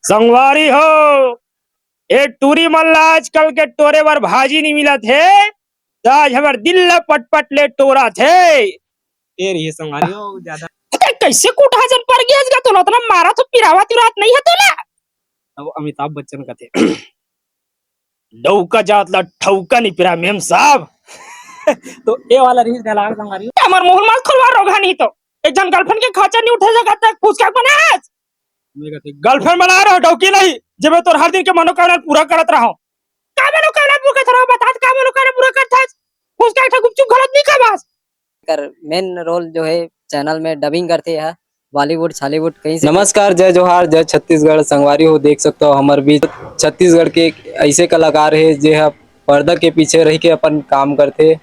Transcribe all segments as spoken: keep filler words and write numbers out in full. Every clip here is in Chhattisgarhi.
संगवारी हो, ए टूरी मन ला आजकल के टोरे बर भाजी नी मिलत हे, त आज हमर दिल ला पटपट ले टोरत हे। ए रही संगवारी हो, ज्यादा अबे, कइसे कुटहा जन पर गे अजगा? तोला ओतना मारत हो, पिरावत उरावत नइ हे तोला? अब अमिताभ बच्चन कथे, "डौका जात ला ठौका नी पिरा मेम साहब।" तो ए वाला रही डायलॉग संगवारी हो। हमर मुंह मत खोलवा रोगहा नहीं तो। एक झन गर्लफ्रेंड के खर्चा नहीं उठे सकत, फुसका बनास। मैं कहते, "गर्लफ्रेंड बना रहो, डौकी नहीं, जब मैं तोर हर दिन के मनोकामना पूरा करत रहो।" का मनोकामना पूरा करत रहो? बता, का मनोकामना पूरा करत हस? फुसका एक ठा गुपचुप घलत नहीं खाबस। कर मेन रोल जो है चैनल में डबिंग करथे ह, बॉलीवुड, छॉलीवुड, कहीं से। नमस्कार, जय जोहार, जय छत्तीसगढ़। संगवारी हो, देख सकते हो हमर बीच छत्तीसगढ़ के एक ऐसे कलाकार हे जे ह पर्दा के पीछे रह के अपन काम करथे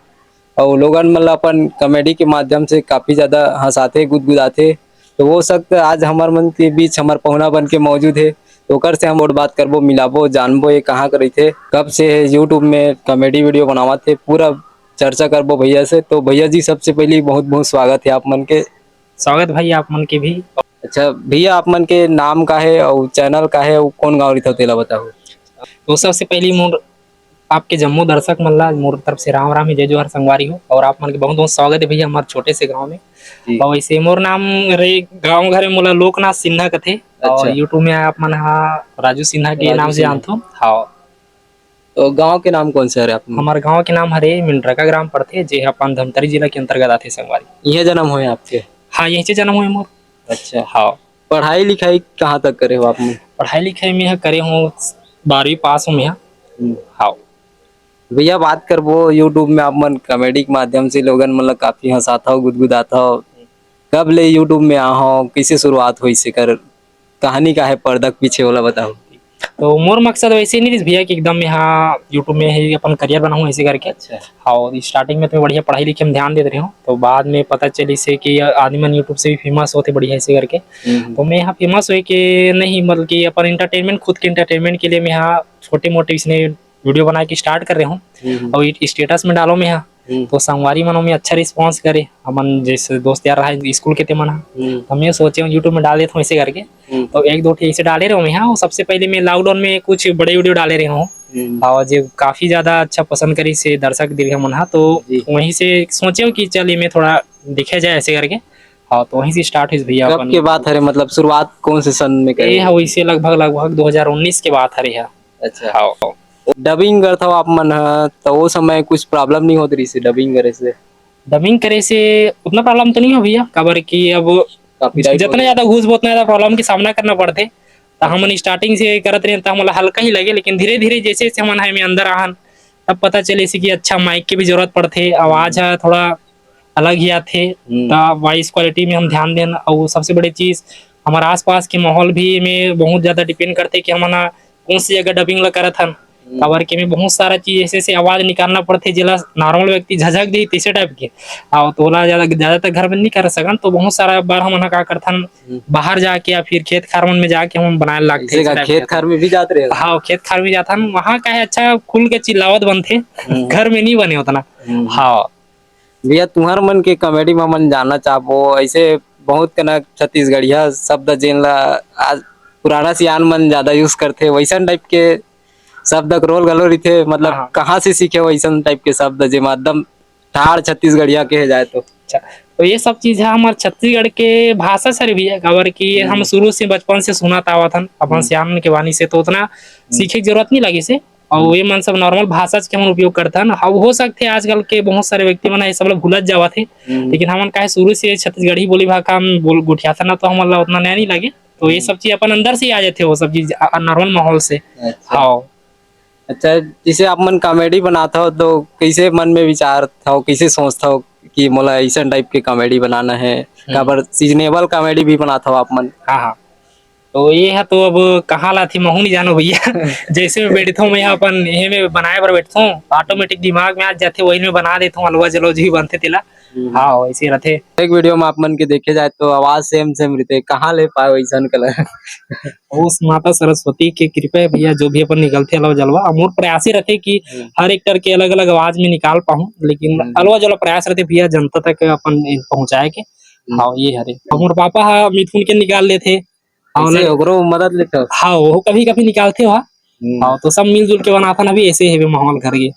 अउ लोगन मन ल अपन कॉमेडी के माध्यम से काफी ज्यादा हंसाथे, गुदगुदाथे। तो वो शख्स आज हमर मन के बीच हमर पहुना बन के मौजूद हे। तो ओकर से हम और बात करबो, मिलाबो, जानबो ये कहाँ के रहिथे, कब से हे YouTube में कॉमेडी वीडियो बनावत हे, पूरा चर्चा करबो भैया से। तो भैया जी, सबसे पहले बहुत बहुत स्वागत है आप मन के। स्वागत भाई आप मन के भी। अच्छा भैया, आप मन के नाम का है और चैनल का है, वो कौन गाँव रहिथे तेला बताओ। तो सबसे पहली मोर आपके जम्मो दर्शक मन ला मोर तरफ से राम राम हे, जय जोहार संगवारी हो, और आप मन के बहुत बहुत स्वागत है भैया हमारे छोटे से गांव में। जी। और वैसे मोर नाम रे गांव घर में मोला लोकनाथ सिन्हा कथे, और अच्छा। YouTube में आप मन हा राजू सिन्हा के राजू नाम से सिन्हा। जानथो। हाँ। तो गांव के नाम कौन से हरे आप मन? हमार गांव के नाम हरे मिंडरका ग्राम पड़थे, जे ह अपन धमतरी जिला के अंतर्गत आथे संगवारी। इहे जन्म होए आपके? हाँ, यही जन्म होए मोर। अच्छा। हाँ। पढ़ाई लिखाई कहाँ तक करे हो आप मन? पढ़ाई लिखाई में ह करे हूँ, बारहवीं पास हूँ मैं ह। हम्म। हाँ। भैया, बात करबो YouTube में आप मन कॉमेडी के माध्यम से लोगन मन ला काफी हंसात हव, गुदगुदात हव। कब ले YouTube में आ हव, कइसे शुरुआत होइस एकर? कहानी का है पर्दा के पीछे, ओला बताओ। तो मोर मकसद वैसे नहीं रहिस भैया कि एकदम यहाँ YouTube में ही अपन करियर बनाऊँ ऐसे करके। अच्छा। हाँ, और स्टार्टिंग में तो मैं बढ़िया पढ़ाई लिखे में ध्यान देत रहे हूँ, तो बाद में पता चलिस हे कि आदमी मन YouTube से भी फेमस होथे बढ़िया ऐसे करके। हम्म। तो मैं यहाँ फेमस होए के नहीं, मतलब कि अपन एंटरटेनमेंट, खुद के एंटरटेनमेंट के लिए मैं यहाँ छोटे मोटे इसने वीडियो बनाए के स्टार्ट कर रहे हूँ। हम्म। और स्टेटस में डालो मैं यहाँ। हम्म। तो संगवारी मन में अच्छा रिस्पांस करे, अपन जैसे दोस्त यार रहा स्कूल के ते मन ह। हम्म। तो मैं सोचे हूँ YouTube में डाल देता हूँ ऐसे करके। हम्म। तो एक दो ठे ऐसे डाले रहे हूँ मैं, हाँ, और सबसे पहले मैं लॉकडाउन में कुछ बड़े वीडियो डाले रहे हूँ। हम्म। और जो काफी ज्यादा अच्छा पसंद करिस हे दर्शक दीर्घा मन हा, तो जी। वहीं से सोचे हूँ कि चल ये मैं थोड़ा देखे जाए ऐसे करके। हाँ, तो वहीं से स्टार्ट होइस भैया कब अपन। के बात हरे, मतलब शुरुआत कौन से सन में करे? ये है वैसे लगभग, लगभग दो हज़ार उन्नीस के बात हरे है। अच्छा। हाँ। डबिंग करथव आप मन ह, तो वो समय कुछ प्रॉब्लम नहीं होत रहिस हे डबिंग करे से? डबिंग करे से उतना प्रॉब्लम तो नहीं हो भैया, काबर कि अब काफी टाइम हो जितना गया। ज्यादा घुसबो, उतना ज्यादा प्रॉब्लम के सामना करना पड़थे। तो हमन स्टार्टिंग से करत रहे, तो हमला हल्का ही लगे, लेकिन धीरे-धीरे जैसे-जैसे हमन एमे अंदर आहन, तब पता चले से कि अच्छा माइक के भी जरूरत पड़थे, आवाज ह थोड़ा अलग ही आथे, हम्म। त वॉइस क्वालिटी में हम ध्यान देन। अउ सबसे बड़े चीज, हमर आसपास के माहौल भी एमे बहुत ज्यादा डिपेंड करथे कि हमन ह कौन सी जगह डबिंग ला करत हन। हम्म। काबर के एमे बहुत सारा चीज ऐसे-ऐसे आवाज निकालना पड़थे, जेला नॉर्मल व्यक्ति झझक देही, तैसे टाइप के। अउ तोला ज्यादा, ज्यादातर घर में नहीं कर सकन, तो बहुत सारा बार हमन ह का करथन, हम्म। बाहर जाके या फिर खेत खार मन में जाके हमन बनाए ला लागथे, जैसे ऐसे का टाइप खेत के। खार में भी जात रहे हो? हाँ, खेत खार में जाथन, वहाँ का है अच्छा खुल के चिल्लावत बनथे, हम्म। घर में नहीं बने उतना। हम्म। हाँ। भैया, तुहर मन के कॉमेडी में हमन जानना चाहबो, ऐसे बहुत कना छत्तीसगढ़िया शब्द जेन ला आज पुराना सियान मन ज्यादा यूज़ करथे, वैसन टाइप के शब्द के रोल घलो रहिथे, मतलब हाँ, हाँ। कहाँ से सीखे वैसन टाइप के शब्द जेमा एकदम ठाड़ छत्तीसगढ़िया कहे जाए तो? अच्छा, तो ये सब चीज है हमार छत्तीसगढ़ के भाषा से भी है, काबर कि ये हम हम्म। शुरू से बचपन से सुनत आवत हन, अपन हम्म। सियान मन के वाणी से, तो उतना हम्म। सीखे के जरूरत नहीं लगिस हे। अउ हम्म। ये मन सब नॉर्मल भाषा के हमन उपयोग करथन। अब हो सकथे आजकल के बहुत सारे व्यक्ति मन ह ये सब ल भूलत जावत हे, हम्म। लेकिन हमन काहे शुरू से छत्तीसगढ़ी बोली भाखा में बोल गोठियाथन ना, तो हमन ला उतना नया नहीं लगे। तो ये हम्म। सब चीज अपन अंदर से ही आ जाथे, वो सब चीज अ, अ, नॉर्मल माहौल से। अच्छा। हाँ। अच्छा, जैसे आप मन कॉमेडी बनात हव, तो कैसे मन में विचार था, कैसे सोचता हो कि मोला ऐसन टाइप के कॉमेडी बनाना है? हम्म। काबर सीजनेबल कॉमेडी भी बनात हव आप मन? हाँ, हाँ। तो ये है तो अब कहाँ लाथे महू नहीं जानो भैया। जैसे मैं बैठता हूँ, मैं अपन ये में बनाए बर बैठता हूँ, ऑटोमेटिक दिमाग में आ जाथे, वही में बना देता हूँ, अलवा जलवा जो भी बनथे तेला। हम्म। हाँ, वैसे ही रहथे। एक वीडियो में आप मन के देखे जाए तो आवाज सेम सेम रहिथे, कहाँ ले पाए वैसन कलर? उस माता सरस्वती के कृपा है भैया, जो भी अपन निकलथे अलवा जलवा। अउ मोर प्रयास ही रहथे कि हम्म। हर एक्टर के अलग-अलग आवाज में निकाल पाहूं, लेकिन हम्म। अलवा जलवा प्रयास रहथे भैया, जनता तक अपन पहुंचाए के। हम्म। हाँ, ये हरे। अउ मोर पापा हा मिथुन के निकाल लेथे, हाँ, ओला ओकरो मदद लेथव? हाँ, वो कभी-कभी निकालथे वहाँ। हम्म। हाँ, तो सब मिलजुल के बनाथन, अभी ऐसे हेवे माहौल घर के।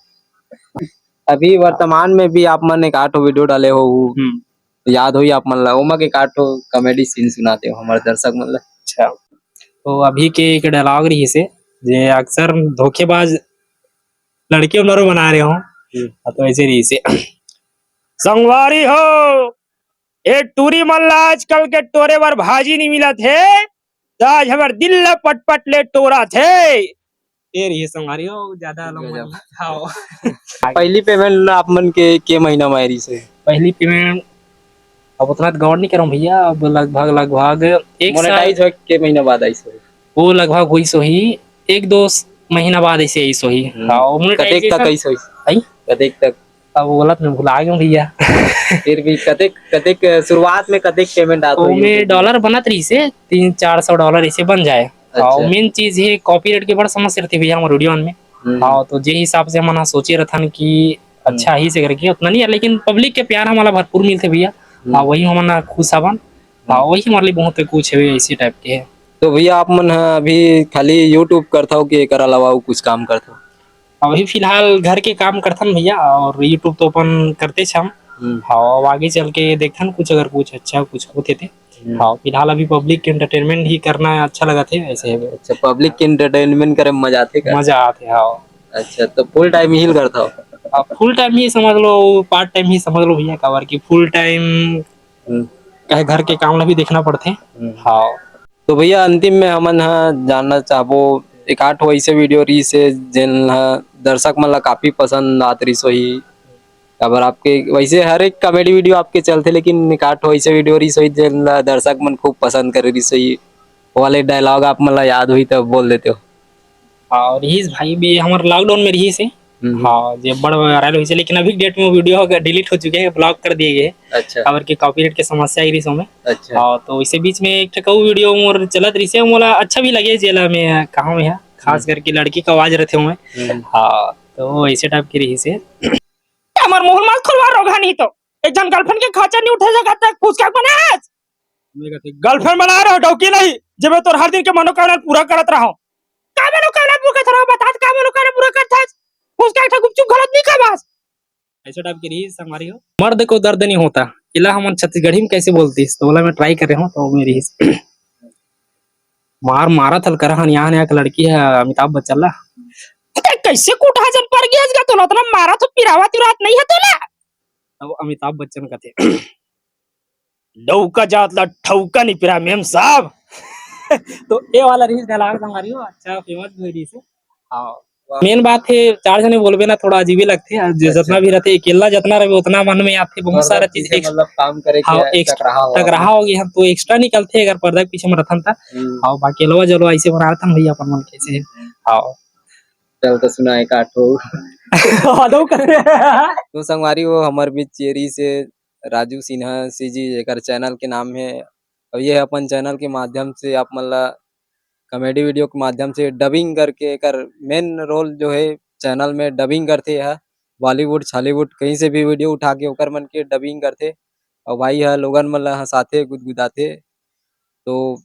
अभी वर्तमान में भी आप मन एक आठ वीडियो डाले हो, हम्म। याद होही आप मन ला, ओमा के एक आठ ठो comedy scene सुना देव हमर दर्शक मन ला। अच्छा, तो अभी के एक dialogue रहिस हे, जे अक्सर धोखेबाज लड़के मन बर बनाए रहे हो, हम्म। हाँ, तो ऐसे रहिस हे। संगवारी हो, ए टूरी मन ला आजकल के टोरे बर भाजी नहीं मिलत हे, त आज हमर दिल ला पटपट ले टोरत हे। ए रहिए संगवारी हो, ज्यादा लोग गजब। मन, हाँ। पहली payment आप मन के, के महीना में आए रहिस हे? पहली payment, अब उतना तो गौर नहीं करूँ भैया, अब लगभग, लगभग एक साल। Monetize होए के महीना बाद आइस होही? वो लगभग होइस होही, एक दो स-, महीना बाद ऐसे आइस होही। हम्म। हाँ, वो कतेक तक monetization आइस होही? आई? कतेक तक? अब बोलत में भुला गेंव भैया। फिर भी कतेक, कतेक शुरुआत में कतेक payment आत होही ओमे YouTube में? Dollar बनत रहिस हे, तीन चार सौ dollar ऐसे बन जाए। अच्छा। हाँ, main चीज हे copyright के बड़ समस्या रहिथे भैया हमर video मन में। हम्म। हाँ, तो जे हिसाब से हमन ह सोचे रथन कि अच्छा हम्म। ही से करके उतना नहीं है, लेकिन public के प्यार हमला भरपूर मिलथे भैया। हम्म। हाँ, वही हमन ह खुश हवन। हाँ, हम्म। वही हमारे लिए बहुत कुछ है, ऐसे type के है। तो भैया आप मन ह अभी खाली YouTube करथव कि एकर अलावा अउ कुछ काम करथव? अभी फिलहाल घर के काम करथन भैया, और YouTube तो अपन करतेच हन। हम्म। हाँ, अब आगे चल के देखथन कुछ, अगर कुछ अच्छा कुछ होथे ते। हम्म। हाँ, फिलहाल अभी public के entertainment ही करना अच्छा लगथे, ऐसे है। अच्छा, public के entertainment करे में मजा आथे का? मजा आथे, हाँ। अच्छा, तो full time ही करथव? अब full time ही समझ लो, part time ही समझ लो भैया, काबर कि full time हम्म। काहे घर के काम ला भी देखना पड़थे। हम्म। हाँ। तो भैया, अंतिम में हमन ह जानना चाहबो, एक आठ ठो ऐसे video रहिस हे, जेन ह दर्शक मन ला काफी पसंद आत रहिस होही। काबर आपके वैसे हर एक comedy video आपके चलथे, लेकिन एक आठ ठो ऐसे video रहिस होही, जेन ला दर्शक मन खूब पसंद करे रहिस होही, वो वाले dialogue आप मन ला याद होही, त बोल देतेव। हाँ, रहिस भाई, भी हमर lockdown में रहिस हे। हम्म। हाँ, जे बड़ viral होइस हे, लेकिन अभी के date में वो video ह delete हो चुके हे, block कर दिए गए हे। अच्छा। काबर के copyright के समस्या आई रहिस ओमे। अच्छा। हाँ, तो इसे बीच में एक ठक अउ video मोर चलत रहिस हे, मोला अच्छा भी लगे, जेला मैं कहा में हा, खास हम्म। करके लड़की का आवाज रहिथे ओमे। हम्म। हाँ, तो ऐसे type के रहिस हे। हमर मुंह मत खुलवा रोगहा नहीं तो। एक जन girlfriend के खर्चा नहीं उठे सकत, फुसका बनास। मैं कहते, girlfriend बना रहे हो, डौकी नहीं, जे मैं तोर हर दिन के मनोकामना पूरा करत रहा हूँ। का मनोकामना पूरा करत रहा, बता, का मनोकामना पूरा करत हस? उसका एक ठा गुपचुप घलत नहीं खाबस। ऐसे type के रहिस संगवारी हो। मर्द को दर्द नहीं होता, इला हमन छत्तीसगढ़ी में कैसे बोलतीस? तो बोला, मैं try करे हूँ, तो मेरी मार मारा थल करहन, यहाँ ने एक लड़की है अमिताभ बच्चन ला। ते कैसे कुटहा जन पर गया, तोला उतना मारा तो पिरावा तिरात नहीं है तोला। अब अमिताभ बच्चन कहते, डौका जात ला ठौका नहीं पिरा मेम साहब। तो ये वाला रहिस dialogue संगवारी हो, अच्छा famous भी रहिस हे। हाँ। Main बात हे, चार जने बोलबे ना, थोड़ा अजीबे लगथे। और जे अच्छा। जतना भी रहिथे, अकेला जतना रहिबे, उतना मन में आथे, बहुत सारा चीज पीछे ex-, मतलब काम करे के हाँ, ex-, टकराहा हो टकराहा हो गया, हम तो extra निकलथे अगर पर्दा के पीछे में रथन त। हम्म। हाँ, बाकी अलवा जलवा ऐसे बना रथन भैया अपन मन कैसे। हाँ। चल तो सुना एक आठ ठो। हाँ, दो कर। तो संगवारी हो, हमर बीच चेरी से राजू सिन्हा सीजी, एकर channel के नाम हे। और ये अपन channel के माध्यम से आप मन ला comedy video के माध्यम से dubbing करके एकर main role जो है channel में dubbing करथे, यह Bollywood, Chhollywood कहीं से भी video उठा के ओकर मन के dubbing करथे। और भाई ह लोगन मन ला हंसाथे, गुदगुदाथे। तो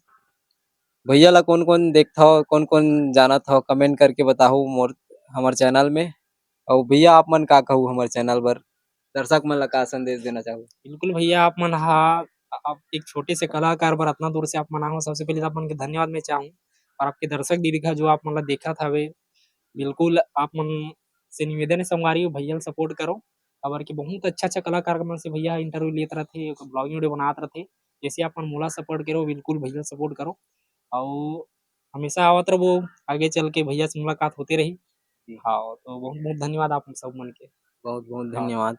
भैया ला कौन-कौन देखथव, कौन-कौन जानत हव, comment करके बताहू मोर, हमर channel में। अउ भैया आप मन का कहू हमर channel बर, दर्शक मन ला का संदेश देना चाहू? बिल्कुल भैया, आप मन हा, आप एक छोटे से कलाकार बर अतना दूर से आप मन आए हो, सबसे पहले तो आप मन के धन्यवाद मैं चाहूँ। और आपके दर्शक दीर्घा जो आप मन ला देखत हवे, बिल्कुल आप मन से निवेदन है संगवारी हो, भैया ला support करो। काबर कि बहुत अच्छा-अच्छा कलाकार मन से भैया interview लेत रथे, vlogging video बनात रथे। जैसे आप मन मोला support करो, बिल्कुल भैया support करो। अउ हमेशा आवत रहो, आगे चल के भैया से मुलाकात होते रही। जी। हाँ, तो बहुत-बहुत धन्यवाद आप सब मन के। बहुत-बहुत हाँ। धन्यवाद।